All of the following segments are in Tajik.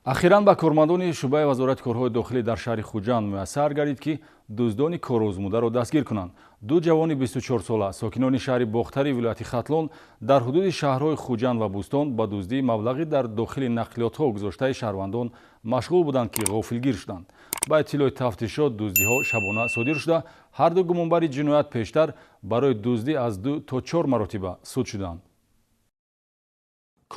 Ахиран ба кормандони шӯъбаи Вазорати корҳои дохилӣ дар шаҳри Хуҷанд муяссар гардид, ки дуздони корозмударо дастгир кунанд. Ду ҷавони 24сола, сокинони шаҳри Бохтари вилояти Хатлон, дар ҳудуди шаҳрҳои Хуҷанд ва Бӯстон ба дуздии маблағи дар дохили нақлиётҳо гузоштаи шаҳрвандон машғул буданд, ки ғофилгир шуданд. Ба иттилои тафтишот, дуздиҳо шабона содир шуда, ҳар ду гумонбари ҷиноят пештар барои дуздӣ аз ду то чор маротиба суд шуданд.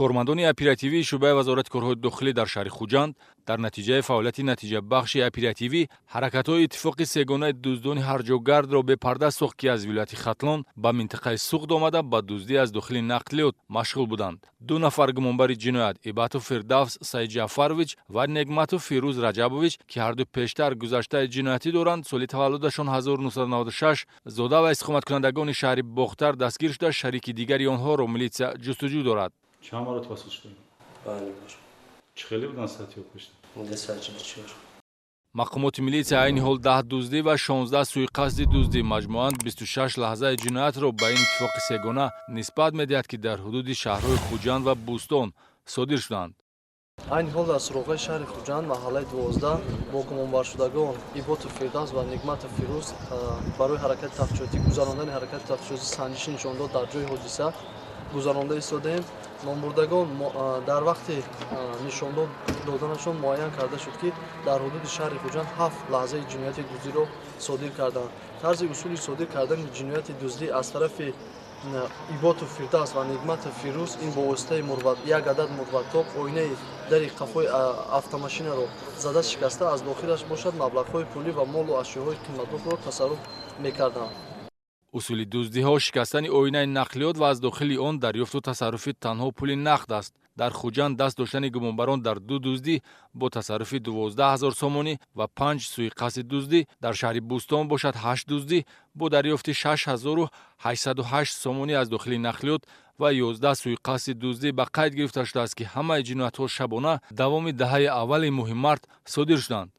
Кормандони оперативии шӯъбаи Вазорати корҳои дохилӣ дар шаҳри Хуҷанд дар натиҷаи фаъолияти натиҷабахши оперативӣ ҳаракатҳои иттифоқи сегонаи дуздони ҳарҷогардро бепарда сохт, ки аз вилояти Хатлон ба минтақаи Суғд омада, ба дуздӣ аз дохили нақлиёт машғул буданд. Ду нафар гумонбари ҷиноят, Ибатов Фирдавс Саидҷаъфарович ва Негматов Фирӯз Раҷабович, ки ҳарду пештар гузаштаи ҷиноятӣ доранд, соли таваллудашон 1996, зода ва истиқоматкунандагони шаҳри Бохтар, дастгир шуда, шарики дигари онҳоро милитсия ҷустуҷӯ дорад. Чанд маротиба суд шудем? Панҷ бор. Чӣ хеле буданд статьё пешта? 244. Мақомоти милитсия айни ҳол 10 дуздӣ ва 16 суиқасди дуздӣ, маҷмӯан 26 лаҳзаи ҷиноятро ба ин иттифоқи сегона нисбат медиҳад, ки дар ҳудуди шаҳрҳои Хуҷанд ва Бӯстон содир шуданд. Айни ҳол дар суроғаи шаҳри Хуҷанд, маҳаллаи 12, бо гумонбаршудагон Иботов Фирдавс ва Нигматов Фирӯз барои ҳаракати тафтишотӣ, гузарондани ҳаракати тафтишотӣ, санҷиши нишондод дар ҷои ҳодиса гузаронда истодаем. Номбурдагон дар вақти нишондод доданашон муайян карда шуд, ки дар ҳудуди шаҳри Хуҷанд ҳафт лаҳзаи ҷинояти дуздиро содир карданд. Тарзи усули содир кардани ҷинояти дуздӣ аз тарафи Иботов Фирдавс ва Нигматов Фирӯз ин бо воситаи як адад мурваттоб оинаи дари қафои автомошинаро зада шикаста, аз дохилаш бошад маблағҳои пулӣ ва молу ашёҳои қиматбаҳоро тасарруф мекарданд. Усули дуздиҳо шикастани оинаи нақлиёт ва аз дохили он дарёфту тасарруфи танҳо пули нақд аст. Дар Хуҷанд даст доштани гумонбарон дар ду дуздӣ бо тасарруфи 12 000 сомонӣ ва панҷ суиқасди дуздӣ, дар шаҳри Бӯстон бошад ҳашт дуздӣ бо дарёфти 6808 сомонӣ аз дохили нақлиёт ва 11 суиқасди дуздӣ ба қайд гирифта шудааст, ки ҳамаи ҷиноятҳо шабона давоми даҳаи аввали моҳи март содир шуданд.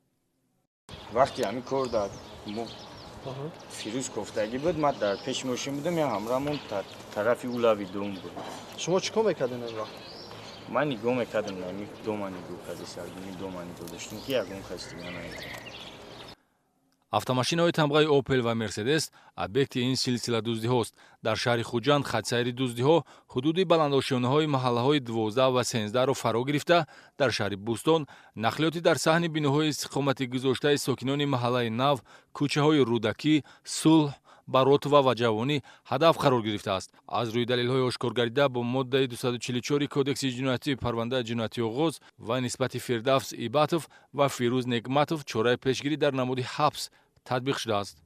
Вақти ҳамин кор дар Фирӯз кофтагӣ буд, ман дар пеши мошин будам, я ҳамраҳмон тарафи улави дом буд. Шумо чӣ кор мекардем ин вақт? Ман нигоҳ мекардам, ами дома нигоҳ карди, сардуни дома нигоҳ доштем, ки ягон кас дига наёд. Автомошинаҳои тамғаи «Опел» ва «Мерседес» объекти ин силсила дуздиҳост. Дар шаҳри Хуҷанд хатсайри дуздиҳо ҳудуди баландошёнаҳои маҳаллаҳои 12 ва 13-ро фаро гирифта, дар шаҳри Бӯстон нақлиёти дар саҳни биноҳои истиқоматӣ гузоштаи сокинони маҳаллаи Нав, кӯчаҳои Рӯдакӣ, Сулҳ, Баротова ва Ҷавонӣ ҳадаф қарор гирифтааст. Аз рӯи далелҳои ошкоргардида бо моддаи 244 Кодекси ҷиноятӣ парвандаи ҷиноятӣ оғоз ва нисбати Фирдавс Ибатов ва Фирӯз Негматов чораи пешгирӣ дар намуди ҳабс татбиқ шудааст.